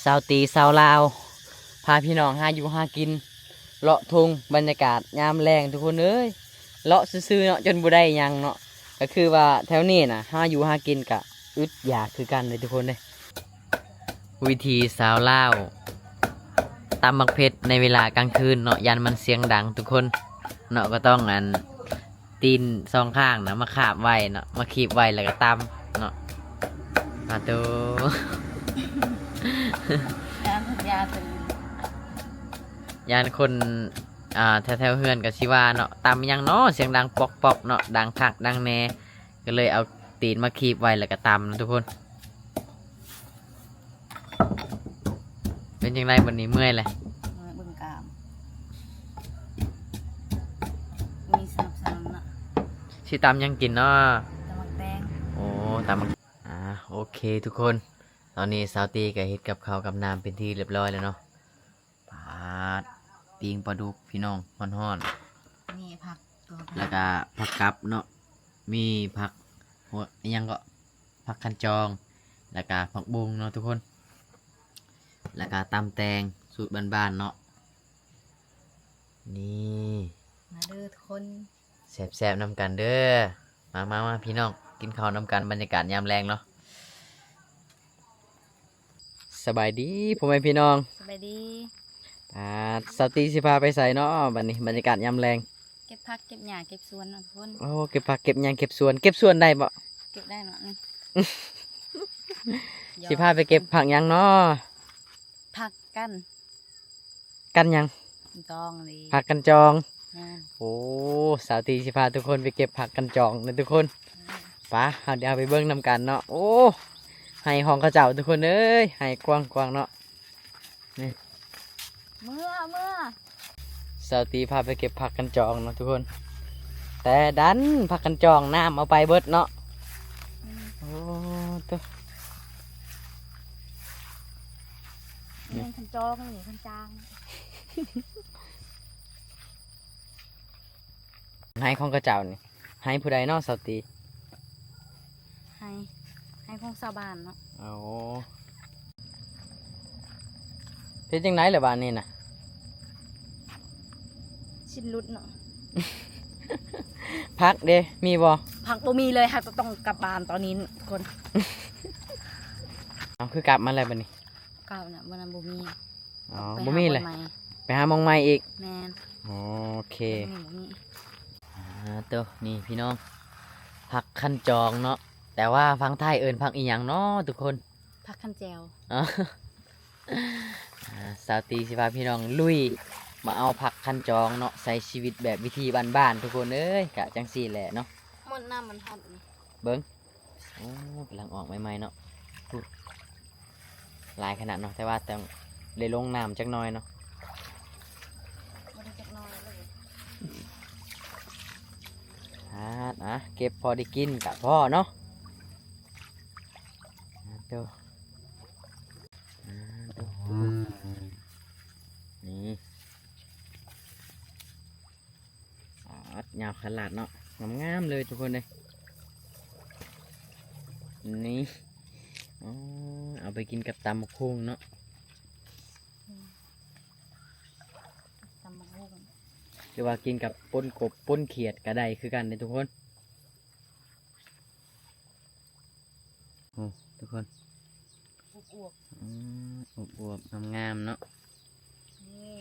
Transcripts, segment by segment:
ສາວຕີສາວລາວ ພາພີ່ນ້ອງຫາຢູ່ຫາກິນ ເລາະທົ່ງ ບັນຍາກາດຍາມແລງທຸກຄົນເອີຍ. ເລາະຊື່ໆເນາະ ຈົນບໍ່ໄດ້ຫຍັງເນາະ. ກໍຄືວ່າແຖວນີ້ນະ ຫາຢູ່ຫາກິນກະອຶດຢາກຄືກັນເດ້ທຸກຄົນເດ້. ວິຖີສາວລາວ ຕຳໝາກເຜັດໃນເວລາກາງຄືນເນາະ ຢ້ານມັນສຽງດັງທຸກຄົນເນາະ. ກໍຕ້ອງອັນ ຕີນສອງຂ້າງນະ ມາຄາບໄວ້ເນາະ ມາຄີບໄວ້ ແລ້ວກໍຕຳເນາະ. ອາໂຕ ຢ້ານຄົນ ອ່າ ແຖວໆເຮືອນກໍຊິວ່າເນາະ ຕຳຫຍັງເນາະ ສຽງດັງປອກໆເນາະ ດັງຄັກດັງແນ່. ກໍເລີຍເອົາຕີນມາຄີບໄວ້ ແລ້ວກໍຕຳເນາະທຸກຄົນ. ເປັນຈັ່ງໃດບັດນີ້ ເມື່ອຍແຫຼະ? ເມື່ອຍເບິ່ງກ້າມ ມີສະໜັບສະໜູນເນາະ. ຊິຕຳຫຍັງກິນເນາະ? ຕຳໝາກແຕງ. ໂອ້ ຕຳໝາກ ອ່າ ໂອເຄທຸກຄົນ ຕອນນີ້ສາວຕີກໍເຮັດກັບເຂົ້າກັບນ້ຳເປັນທີ່ຮຽບຮ້ອຍແລ້ວເນາະ. ປາດ ປີ້ງປາດຸກພີ່ນ້ອງ ຮ້ອນໆ. ນີ້ຜັກຕົວ ແລ້ວກະຜັກກັບເນາະ ມີຜັກ ໂອ້ຍ ອີຫຍັງເກາະ ຜັກຄັນຈອງ ແລ້ວກະຜັກບົ້ງເນາະທຸກຄົນ ແລ້ວກະຕຳແຕງສູດບ້ານໆເນາະ. ນີ້ ມາເດີທຸກຄົນ ແຊບໆນຳກັນເດີ. ມາໆໆ ພີ່ນ້ອງ ກິນເຂົ້ານຳກັນ ບັນຍາກາດຍາມແລງເນາະ. ສະບາຍດີພໍ່ແມ່ພີ່ນ້ອງ ສະບາຍດີ. ອ່າ ສາວຕີຊິພາໄປໃສເນາະບັດນີ້ ບັນຍາກາດຍາມແລງ? ເກັບຜັກເກັບຫຍ້າເກັບສວນເນາະທຸກຄົນ. ໂອ້ ເກັບຜັກເກັບຫຍ້າເກັບສວນ ເກັບສວນໄດ້ບໍ່? ເກັບໄດ້ເນາະ ນີ້ ຊິພາໄປເກັບຜັກຫຍັງເນາະ? ຜັກກັນ ກັນຫຍັງ? ກັນຈອງນີ້ ຜັກກັນຈອງ. ແມ່ນ. ໂອ້ ສາວຕີຊິພາທຸກຄົນໄປເກັບຜັກກັນຈອງເດີທຸກຄົນ. ແມ່ນ. ປະ ເຮົາດຽວໄປເບິ່ງນຳກັນເນາະ. ໂອ້ ໄຮ່ຂອງເຂົາເຈົ້າທຸກຄົນເອີຍ ໄຮ່ກວ້າງໆເນາະ. ນີ້ ເມືອ ເມືອ ສາວຕີພາໄປເກັບຜັກກັນຈອງເນາະທຸກຄົນ ແຕ່ດັນຜັກກັນຈອງນ້ຳເອົາໄປເບິດເນາະ. ອືມ. ໂອ້ ໂຕ ນີ້ຄັນຈອງ ນີ້ຄັນຈາງ ໄຮ່ຂອງເຂົາເຈົ້ານີ້ ໄຮ່ຜູ້ໃດເນາະ ສາວຕີ? ໄຮ່ ໄຮ່ຂອງຊາວບ້ານເນາະ. ໂອ້ ເຮັດຈັ່ງໃດລະບາດນີ້ນະ? ສິ້ນຫຼຸດເນາະ. ຜັກເດ ມີບໍ່? ຜັກບໍ່ມີເລີຍ ເຮົາຕ້ອງກັບບ້ານຕອນນີ້ຄົນ. ເອົາ ຄືກັບມາແລ້ວບາດນີ້? ເກົ່ານະ ມື້ນັ້ນບໍ່ມີ. ອໍ ບໍ່ມີແຫຼະ ໄປຫາບ່ອນໃໝ່ ໄປຫາໝ່ອງໃໝ່ອີກ. ແມ່ນ. ໂອເຄ ມື້ນີ້ບໍ່ມີ. ອ່າ ໂຕ ນີ້ພີ່ນ້ອງ ຜັກຄັນຈອງເນາະ ແຕ່ວ່າຝັ່ງໄທເອີ້ນຜັກອີ່ຫຍັງເນາະທຸກຄົນ? ຜັກຄັນແຈ່ວ. ອໍ ອ່າ ສາວຕີຊິພາພີ່ນ້ອງລຸຍມາເອົາຜັກຄັນຈອງເນາະ ໃຊ້ຊີວິດແບບວິຖີບ້ານໆ ທຸກຄົນເອີຍ ກະຈັ່ງຊີ້ແຫຼະເນາະ. ໝົດນ້ຳມັນພັດນີ້ ເບິ່ງ. ໂອ້ ກຳລັງອອກໃໝ່ໆເນາະ. ໂອ້ ຫຼາຍຂະໜາດເນາະ ແຕ່ວ່າຕ້ອງໄດ້ລົງນ້ຳຈັກໜ່ອຍເນາະ. ບໍ່ໄດ້ຈັກໜ່ອຍເລີຍ. ອາ ອາ ເກັບພໍໄດ້ກິນກະພໍເນາະ. ອາ ໂຕ ອາ ໂຕ ນີ້. ປາດ ຍາວຂະໜາດເນາະ ງາມໆເລີຍທຸກຄົນເອີຍ. ນີ້ ອໍ ເອົາໄປກິນກັບຕຳບັກຫຸ່ງເນາະ. ອືມ ຕຳບັກຫຸ່ງ ຫຼືວ່າກິນກັບປົ່ນກົບປົ່ນຂຽດກະໄດ້ຄືກັນເດ້ທຸກຄົນ. ໂອ້ ທຸກຄົນ ອວບໆ ອືມ ອວບໆ ງາມໆເນາະ. ນີ້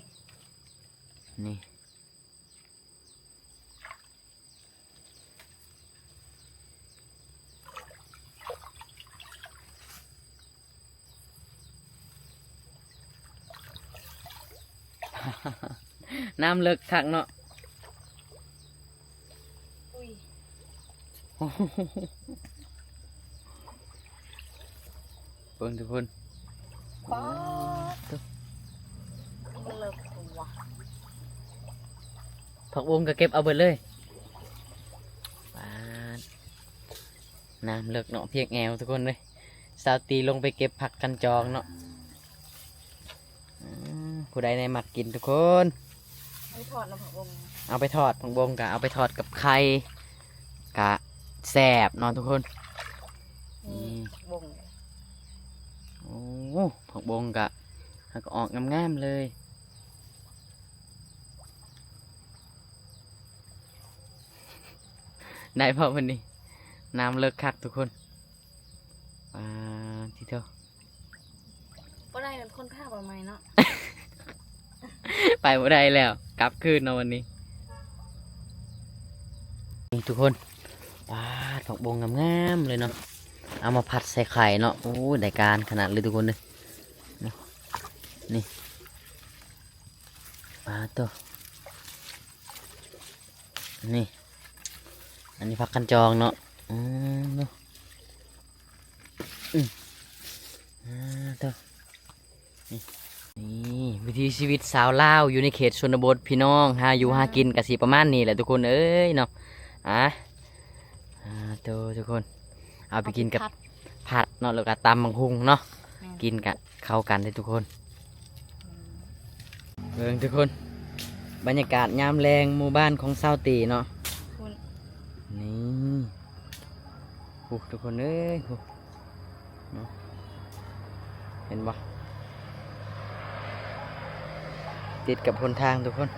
ນີ້ ນ້ຳເລິກຄັກເນາະ. ອຸ້ຍ ເບິ່ງທຸກຄົນ. ປາດ ໂອ້ ເລິກວ່ະ ຜັກບົ້ງກໍເກັບເອົາເບິດເລີຍ. ປາດ ນ້ຳເລິກເນາະ ພຽງແອວທຸກຄົນເອີຍ. ສາວຕີລົງໄປເກັບຜັກຄັນຈອງເນາະ. ອືມ ຜູ້ໃດແນ່ມັກກິນທຸກຄົນ? ເອົາໄປທອດເນາະ ຜັກບົ້ງ ເອົາໄປທອດ ຜັກບົ້ງກະເອົາໄປທອດກັບໄຂ່ ກະແຊບເນາະທຸກຄົນ. ນີ້ ນີ້ ຜັກບົ້ງ ໂອ້ ອ້ ຜັກບົ້ງກະ ຫາກອອກງາມໆເລີຍ. ໄດ້ບໍ່ມື້ນີ້? ນ້ຳເລິກຄັກທຸກຄົນ. ປາດ ຕິໂທ ບໍ່ໄດ້ເປັນຄົນພາໄປໃໝ່ເນາະ. ໄປບໍ່ໄດ້ແລ້ວ ກັບຄືນເນາະວັນນີ້. ນີ້ທຸກຄົນ ປາດ ຜັກບົ້ງງາມໆເລີຍເນາະ. ເອົາມາຜັດໃສ່ໄຂ່ເນາະ. ໂອ້ຍ ໄດ້ການຂະໜາດເລີຍທຸກຄົນເດີ. ນີ້ ປາດໂທ້ ນີ້ ອັນນີ້ຜັກຄັນຈອງເນາະ. ອືມ ເນາະ ອືມ ປາດໂທ້ ນີ້ ນີ້ ວິຖີຊີວິດຊາວລາວຢູ່ໃນເຂດຊົນນະບົດພີ່ນ້ອງ ຫາຢູ່ຫາກິນກະຊິປະມານນີ້ແຫຼະທຸກຄົນເອີຍເນາະ. ອາ ອາ ໂຕ ທຸກຄົນ ເອົາໄປກິນກັບ ເອົາໄປຜັດ ຜັດເນາະ ແລ້ວກະຕຳບັກຫຸ່ງເນາະ. ແມ່ນ ກິນກະເຂົ້າກັນເດ້ທຸກຄົນ. ເບິ່ງທຸກຄົນ ບັນຍາກາດຍາມແລງໝູ່ບ້ານຂອງຊາວຕີເນາະ. ພຸ້ນ ນີ້ ໂອ້ ທຸກຄົນເອີຍ ໂອ້ ເນາະ ເຫັນບໍ່ ຕິດກັບຫົນທາງທຸກຄົນ.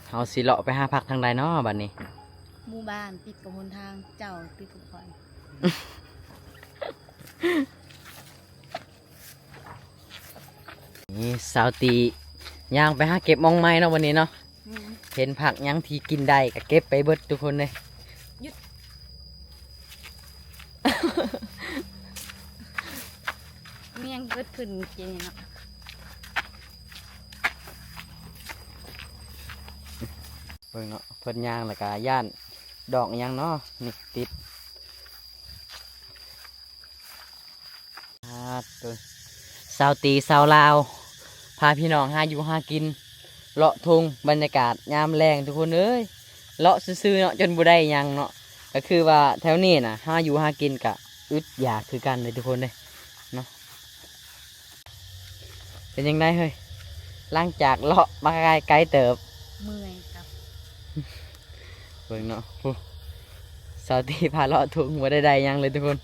ເຮົາຊິເລາະໄປຫາພັກທາງໃດເນາະບັດນີ້? ໝູ່ບ້ານຕິດກັບຫົນທາງ ເຈົ້າຕິດກັບຂ້ອຍ. ນີ້ສາວຕີຍ່າງໄປຫາເກັບໝໍ່ງໄມ້ເນາະ ວັນນີ້ເນາະ. ແມ່ນ ເຫັນຜັກຫຍັງທີ່ກິນໄດ້ກະເກັບໄປເບິດທຸກຄົນເລີຍ. ຢຸດ ມີຫຍັງເກີດຂຶ້ນເມື່ອກີ້ນີ້ເນາະ. ເບິ່ງເນາະ ເພິ່ນຍ່າງແລ້ວກະຢ້ານດອກອີ່ຫຍັງເນາະ ນີ້ຕິດ. ອາ ໂຕ ຊາວຕີຊາວລາວ ພາພີ່ນ້ອງຫາຢູ່ຫາກິນ ເລາະທົ່ງ ບັນຍາກາດຍາມແລງທຸກຄົນເອີຍ. ເລາະຊື່ໆເນາະ ຈົນບໍ່ໄດ້ຫຍັງເນາະ. ກະຄືວ່າແຖວນີ້ນະ ຫາຢູ່ຫາກິນກະອຶດຢາກຄືກັນເດ້ທຸກຄົນເດ້ເນາະ. ເປັນຈັ່ງໃດເຮີ້ຍ ຫຼັງຈາກເລາະມາໄກໆເຕີບ? ເມື່ອຍກັບ ເບິ່ງເນາະ ຜູ້ສາວຕີພາເລາະທົ່ງ ບໍ່ໄດ້ໄດ້ຫຍັງເລີຍທຸກຄົນ.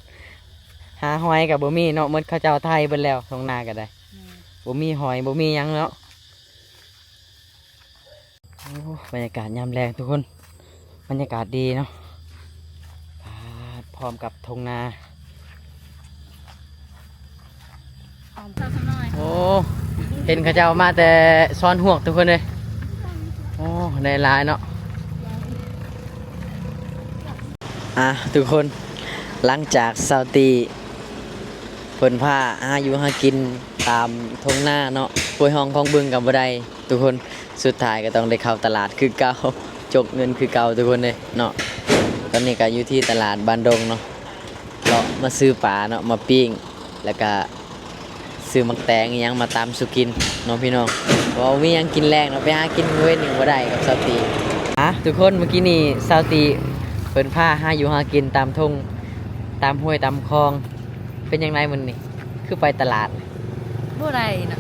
ຫາຫອຍກະບໍ່ມີເນາະ ໝົດເຂົາເຈົ້າໄຖເບິດແລ້ວ ທົ່ງນາກະໄດ້. ແມ່ນ ບໍ່ມີຫອຍ ບໍ່ມີຫຍັງເນາະ. ໂອ້ ບັນຍາກາດຍາມແລງທຸກຄົນ ບັນຍາກາດດີເນາະ. ປາດ ພ້ອມກັບທົ່ງນາ. ໂອ້ ເຫັນເຂົາເຈົ້າມາແຕ່ຊ້ອນຮວກທຸກຄົນເອີຍ. ໂອ້ ໄດ້ຫຼາຍເນາະ. ອ່າ ທຸກຄົນ ຫຼັງຈາກຊາວຕີເພິ່ນພາຫາຢູ່ຫາກິນຕາມທົ່ງນາເນາະ ຫ້ວຍຮ່ອງຄອງບຶງກະບໍ່ໄດ້ ທຸກຄົນ ສຸດທ້າຍກະຕ້ອງໄດ້ເຂົ້າຕະຫຼາດຄືເກົ່າ ຈົກເງິນຄືເກົ່າທຸກຄົນເອີຍເນາະ. ຕອນນີ້ກະຢູ່ທີ່ຕະຫຼາດບ້ານດົງເນາະ ເລາະມາຊື້ປາເນາະ ມາປີ້ງ ແລ້ວກະຊື້ໝາກແຕງອີ່ຫຍັງມາຕຳສູ່ກິນເນາະພີ່ນ້ອງ. ເພາະວ່າບໍ່ມີຫຍັງກິນແລງເນາະ ໄປຫາກິນມື້ເວັນນີ້ບໍ່ໄດ້ກັບຊາວຕີ. ອ່າ ທຸກຄົນ ມື້ກີ້ນີ້ຊາວຕີເພິ່ນພາຫາຢູ່ຫາກິນຕາມທົ່ງ ຕາມຫ້ວຍຕາມຄອງ. ເປັນຈັ່ງໃດມື້ນີ້ ຄືໄປຕະຫຼາດ? ບໍ່ໄດ້ນະ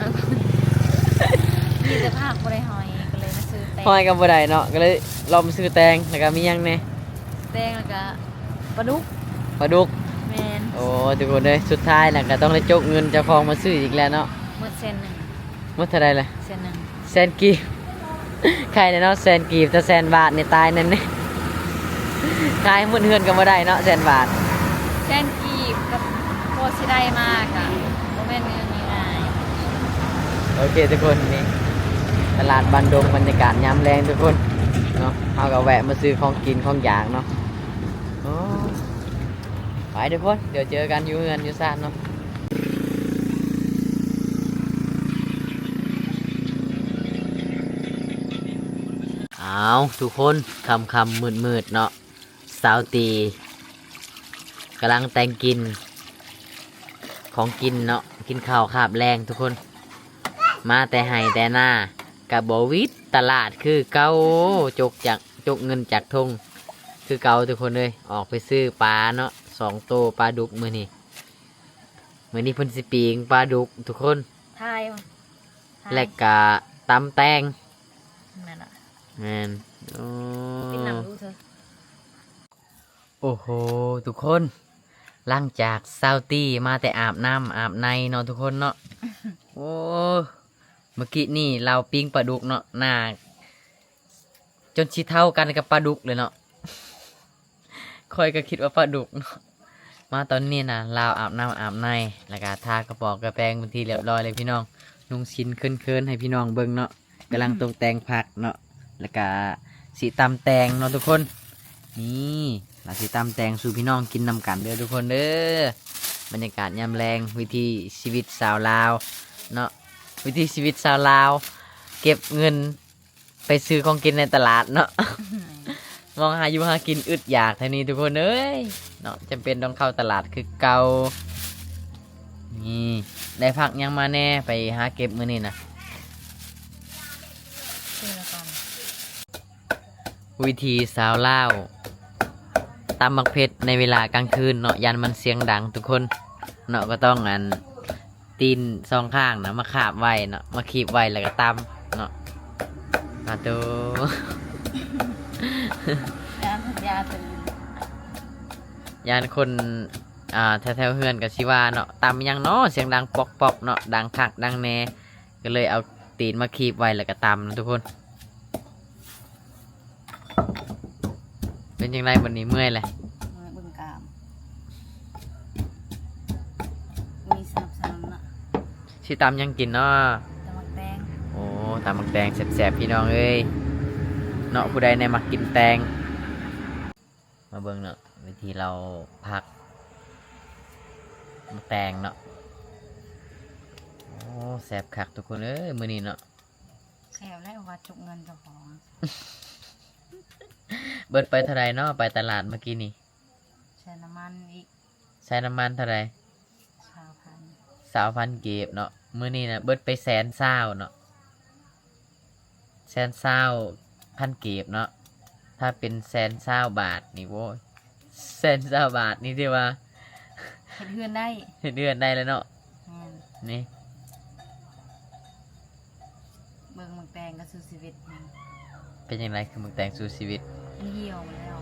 ມີແຕ່ຜັກ ບໍ່ໄດ້ຫອຍ ກະເລີຍມາຊື້ແຕງ. ຫອຍກະບໍ່ໄດ້ເນາະ ກະເລີຍລອງມາຊື້ແຕງ. ແລ້ວກະມີຫຍັງແດ່? ແຕງ ແລ້ວກະປາດຸກ. ປາດຸກ? ແມ່ນ. ໂອ້ ທຸກຄົນເອີຍ ສຸດທ້າຍນະກະຕ້ອງໄດ້ຈົກເງິນເຈົ້າຂອງມາຊື້ອີກແລ້ວເນາະ. ໝົດແສນໜຶ່ງ. ໝົດເທົ່າໃດລະ? ແສນໜຶ່ງ. ແສນກີບ. ໄຄແນ່ເນາະ ແສນກີບ ຖ້າແສນບາດນີ້ຕາຍແນ່ໆ. ຂາຍໝົດເຮືອນກະບໍ່ໄດ້ເນາະ ແສນບາດ. ແສນກີບກະພໍຊິໄດ້ມາກະບໍ່ແມ່ນເລື່ອງງ່າຍ. ໂອເຄທຸກຄົນ ນີ້ຕະຫຼາດບ້ານດົງ ບັນຍາກາດຍາມແລງທຸກຄົນເນາະ. ເຮົາກະແວະມາຊື້ຂອງກິນຂອງຢາກເນາະ. ໂອ້ ໄປທຸກຄົນ ດຽວເຈີກັນຢູ່ເຮືອນຢູ່ຊານເນາະ. ອ້າວ ທຸກຄົນ ຄ່ຳໆມືດໆເນາະ ສາວຕີກຳລັງແຕ່ງກິນ ຂອງກິນເນາະ ກິນເຂົ້າຄາບແລງທຸກຄົນ. ມາແຕ່ໄຮ່ແຕ່ນາ ກະບໍ່ຫວິດຕະຫຼາດຄືເກົ່າ ຈົກຈາກ ຈົກເງິນຈາກທົ່ງຄືເກົ່າທຸກຄົນເອີຍ. ອອກໄປຊື້ປາເນາະ ສອງໂຕ ປາດຸກມື້ນີ້. ມື້ນີ້ເພິ່ນຊິປີ້ງປາດຸກທຸກຄົນ ຖ່າຍ ແລະກະຕຳແຕງ. ແມ່ນລະ ແມ່ນ. ໂອ້ ກິນນ້ຳດູເທີ. ໂອ້ໂຫ ທຸກຄົນ ຫຼັງຈາກສາວຕີມາແຕ່ອາບນ້ຳອາບໃນເນາະທຸກຄົນເນາະ. ໂອ້ ເມື່ອກີ້ນີ້ລາວປີ້ງປາດຸກເນາະ ໜ້າຈົນຊິເທົ່າກັນກັບປາດຸກເລີຍເນາະ. ຂ້ອຍກໍຄິດວ່າປາດຸກເນາະ. ມາຕອນນີ້ນະ ລາວອາບນ້ຳອາບໃນ ແລ້ວກະທາກະປອກກະແປງເປັນທີ່ລຽບຮ້ອຍເລີຍພີ່ນ້ອງ. ນຸ່ງສິ້ນເຂີນໆໃຫ້ພີ່ນ້ອງເບິ່ງເນາະ. ກຳລັງ ອືມ ຕົກແຕ່ງຜັກເນາະ ແລ້ວກະຊິຕຳແຕງເນາະທຸກຄົນ. ນີ້ ລາວຊິຕຳແຕງສູ່ພີ່ນ້ອງກິນນຳກັນເດີທຸກຄົນເດີ. ບັນຍາກາດຍາມແລງ ວິຖີຊີວິດຊາວລາວເນາະ ວິຖີຊີວິດຊາວລາວ ເກັບເງິນໄປຊື້ຂອງກິນໃນຕະຫຼາດເນາະ. ອືມ ມອງຫາຢູ່ຫາກິນອຶດຢາກແທ້ນີ້ທຸກຄົນເອີຍເນາະ ຈຳເປັນຕ້ອງເຂົ້າຕະຫຼາດຄືເກົ່າ. ນີ້ ໄດ້ຜັກຫຍັງມາແດ່ ໄປຫາເກັບມື້ນີ້ນະ? ນີ້ລະກັນ ວິຖີຊາວລາວ ຕຳໝາກເຜັດໃນເວລາກາງຄືນເນາະ ຢ້ານມັນສຽງດັງທຸກຄົນເນາະ ກໍຕ້ອງອັນ ຕີນສອງຂ້າງນະ ມາຄາບໄວ້ເນາະ ມາຄີບໄວ້ແລ້ວກໍຕຳເນາະ. ອາໂຕ ຢ້ານຄົນ ອ່າ ແຖວໆເຮືອນກໍຊິວ່າເນາະ ຕຳຫຍັງເນາະ ສຽງດັງປອກໆເນາະ ດັງຄັກດັງແນ່ ກໍເລີຍເອົາຕີນມາຄີບໄວ້ແລ້ວກໍຕຳເນາະທຸກຄົນ. ເປັນຈັ່ງໃດບັດນີ້ ເມື່ອຍແຫຼະ? ເມື່ອຍເບິ່ງກ້າມ ມີສະໜັບສະໜູນເນາະ. ຊິຕຳຫຍັງກິນເນາະ? ຕຳໝາກແຕງ. ໂອ້ ຕຳໝາກແຕງແຊບໆ ພີ່ນ້ອງເອີຍເນາະ. ຜູ້ໃດແນ່ມັກກິນແຕງ ມາເບິ່ງເນາະ ວິທີລາວຜັກໝາກແຕງເນາະ. ໂອ້ ແຊບຄັກທຸກຄົນເອີຍ ມື້ນີ້ເນາະ. ແຊບແລ້ວວ່າຈຸກເງິນເຈົ້າຂອງ. ເບິດໄປເທົ່າໃດເນາະ ໄປຕະຫຼາດເມື່ອກີ້ນີ້? ໃສ່ນ້ຳມັນອີກ. ໃສ່ນ້ຳມັນເທົ່າໃດ? ຊາວພັນ. ຊາວພັນກີບເນາະ. ມື້ນີ້ນະເບິດໄປແສນຊາວເນາະ. ແສນຊາວພັນກີບເນາະ. ຖ້າເປັນແສນຊາວບາດນີ້ ໂອ້ຍ ແສນຊາວບາດນີ້ຖືວ່າເຮັດເຮືອນໄດ້ ເຮັດເຮືອນໄດ້ແລ້ວເນາະ. ແມ່ນ. ນີ້ ເບິ່ງໝາກແຕງກໍສູ້ຊີວິດ. ເປັນຈັ່ງໃດຄືໝາກແຕງສູ້ຊີວິດ? ມັນຫ່ຽວໝົດແລ້ວ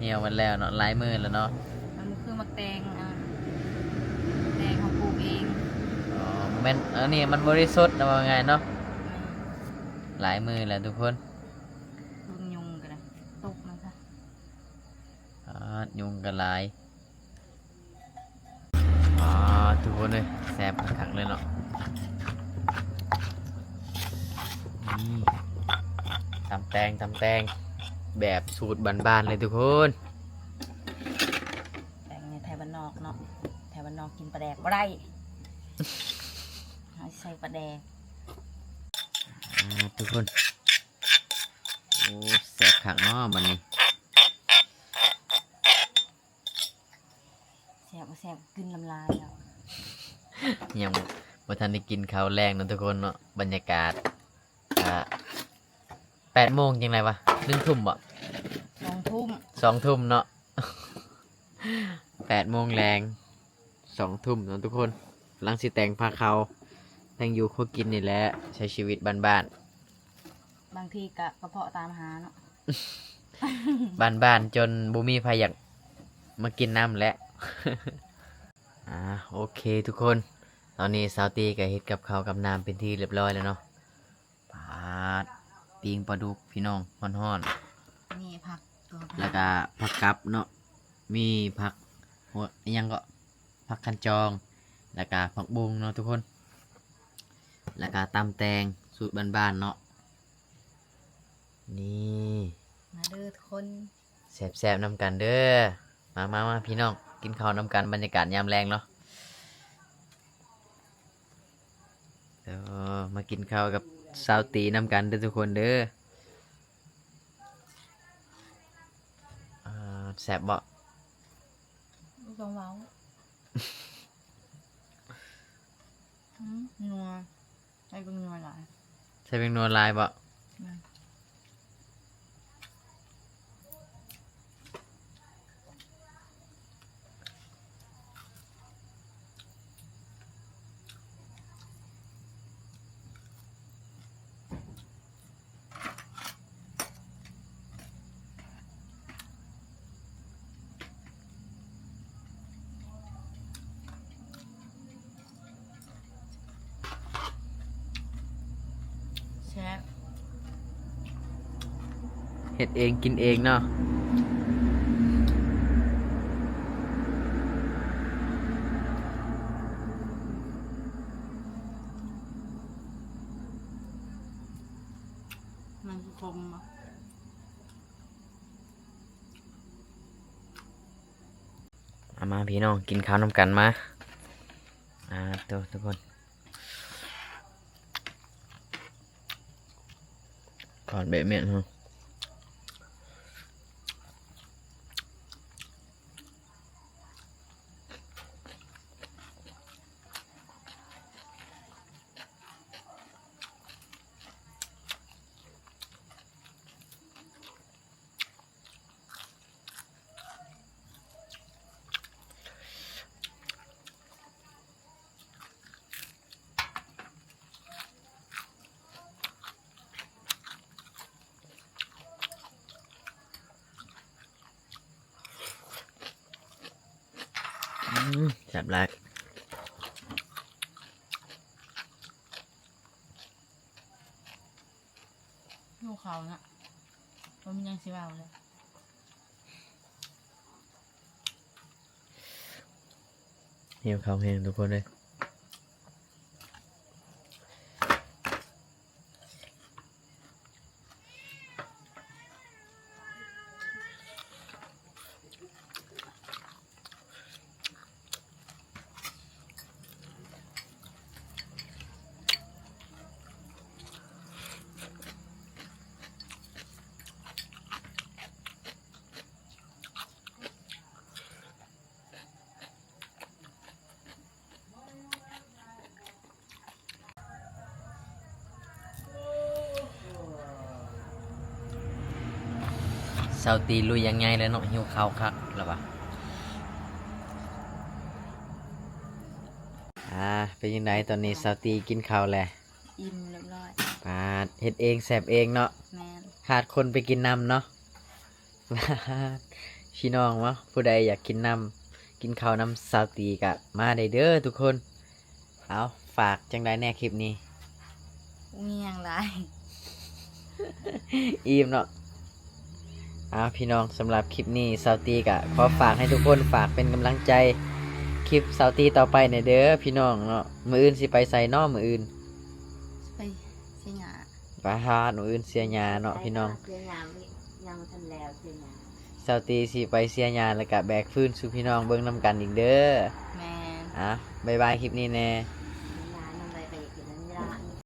ຫ່ຽວໝົດແລ້ວເນາະ. ຫຼາຍມື້ແລ້ວເນາະ. ມັນບໍ່ຄືໝາກແຕງ ອ່າ ແຕງເຮົາປູກເອງ. ອໍ ບໍ່ແມ່ນ ອັນນີ້ມັນບໍລິສຸດນະ ເວົ້າງ່າຍເນາະ. ແມ່ນ. ຫຼາຍມື້ແລ້ວທຸກຄົນ. ເບິ່ງຍຸງກໍໄດ້ ຕົກມັນຊະ. ອາດ ຍຸງກໍຫຼາຍ. ອາ ທຸກຄົນເອີຍ ແຊບຄັກໆເລີຍເນາະ. ນີ້ ຕຳແຕງ ຕຳແຕງ ແບບສູດບ້ານໆເລີຍທຸກຄົນ. ແຕງໃນໄທບ້ານນອກເນາະ. ໄທບ້ານນອກກິນປາແດກບໍ່ໄດ້ ເຮົາໃສ່ປາແດກ. ອາ ທຸກຄົນ ໂອ້ ແຊບຄັກເນາະບັດນີ້. ແຊບບໍ່ແຊບ ກືນນ້ຳລາຍແລ້ວ. ຍັງບໍ່ທັນໄດ້ກິນເຂົ້າແລງເນາະທຸກຄົນເນາະ. ບັນຍາກາດ ອ່າ ແປດໂມງຈັ່ງໃດວະ ໜຶ່ງທຸ່ມບໍ? ສອງທຸ່ມ ສອງທຸ່ມເນາະ. ແປດໂມງແລງ ສອງທຸ່ມເນາະທຸກຄົນ. ກຳລັງຊິແຕ່ງພາເຂົ້າ ແຕ່ງຢູ່ຄົວກິນນີ້ແຫຼະ ໃຊ້ຊີວິດບ້ານໆ. ບາງທີກະກະເພາະຕາມຫາເນາະ. ບ້ານໆຈົນບໍ່ມີໃຜຢາກມາກິນນຳແຫຼະ. ອາ ໂອເຄທຸກຄົນ ຕອນນີ້ສາວຕີກໍເຮັດກັບເຂົ້າກັບນ້ຳເປັນທີ່ລຽບຮ້ອຍແລ້ວເນາະ. ປາດ ປີ້ງປາດຸກພີ່ນ້ອງ ຮ້ອນໆ. ມີຜັກ ແລ້ວກະຜັກກັບເນາະ ມີຜັກ ຫົວ ອີ່ຫຍັງເກາະ ຜັກຄັນຈອງ ແລ້ວກະຜັກບຸ້ງເນາະທຸກຄົນ. ແລ້ວກະຕຳແຕງສູດບ້ານໆເນາະ. ນີ້ ມາເດີທຸກຄົນ ແຊບໆນຳກັນເດີ. ມາໆໆ ພີ່ນ້ອງ ກິນເຂົ້ານຳກັນ ບັນຍາກາດຍາມແລງເນາະ. ເອີ ມາກິນເຂົ້າກັບສາວຕີນຳກັນເດີທຸກຄົນເດີ. ອ່າ ແຊບບໍ່? ບໍ່ຕ້ອງເວົ້າ. ອືມ ນົວ. ໃສ່ເປັນນົວຫຼາຍ ໃສ່ເປັນນົວຫຼາຍບໍ່? ແມ່ນ. ແ ເຮັດເອງກິນເອງເນາະ. ມັນຄືຄົມບໍ່? ເອົາມາພີ່ນ້ອງ ກິນເຂົ້ານຳກັນມາ. ອ່າ ໂຕ ທຸກຄົນ ທອດແບບແມ່ນເນາະ. ອືມ ແຊບຫຼາຍ. ຫິວເຂົ້ານະ ບໍ່ມີຫຍັງຊິເວົ້າເລີຍ. ຫິວເຂົ້າແຮງທຸກຄົນເອີຍ. ຊາວຕີລຸຍຢ່າງໃຫຍ່ເລີຍເນາະ ຫິວເຂົ້າຄັກລະວ່າ. ອ່າ ເປັນຈັ່ງໃດຕອນນີ້ ຊາວຕີກິນເຂົ້າແລ້ວ? ອີ່ມຮຽບຮ້ອຍ. ປາດ ເຮັດເອງແຊບເອງເນາະ. ແມ່ນ. ຂາດຄົນໄປກິນນຳເນາະ. ພີ່ນ້ອງເນາະ ຜູ້ໃດຢາກກິນນຳ ກິນເຂົ້ານຳຊາວຕີກະມາໄດ້ເດີທຸກຄົນ. ເອົາ ຝາກຈັ່ງໃດແດ່ຄລິບນີ້? ບໍ່ມີຫຍັງຫຼາຍ ອີ່ມເນາະ. ເອົາ ພີ່ນ້ອງ ສຳລັບຄລິບນີ້ ຊາວຕີກະຂໍຝາກໃຫ້ທຸກຄົນ ຝາກເປັນກຳລັງໃຈຄລິບຊາວຕີຕໍ່ໄປແດ່ເດີພີ່ນ້ອງເນາະ. ມື້ອື່ນຊິໄປໃສເນາະ? ມື້ອື່ນ ໄປເສຍຫຍ້າ. ປາດ ມື້ອື່ນເສຍຫຍ້າເນາະພີ່ນ້ອງ. ເສຍຫຍ້າ ຍັງບໍ່ທັນແລ້ວເສຍຫຍ້າ. ຊາວຕີຊິໄປເສຍຫຍ້າ ແລ້ວກະແບກຟືນສູ່ພີ່ນ້ອງເບິ່ງນຳກັນອີກເດີ. ແມ່ນ. ອ່ະ ບາຍບາຍຄລິບນີ້ແດ່.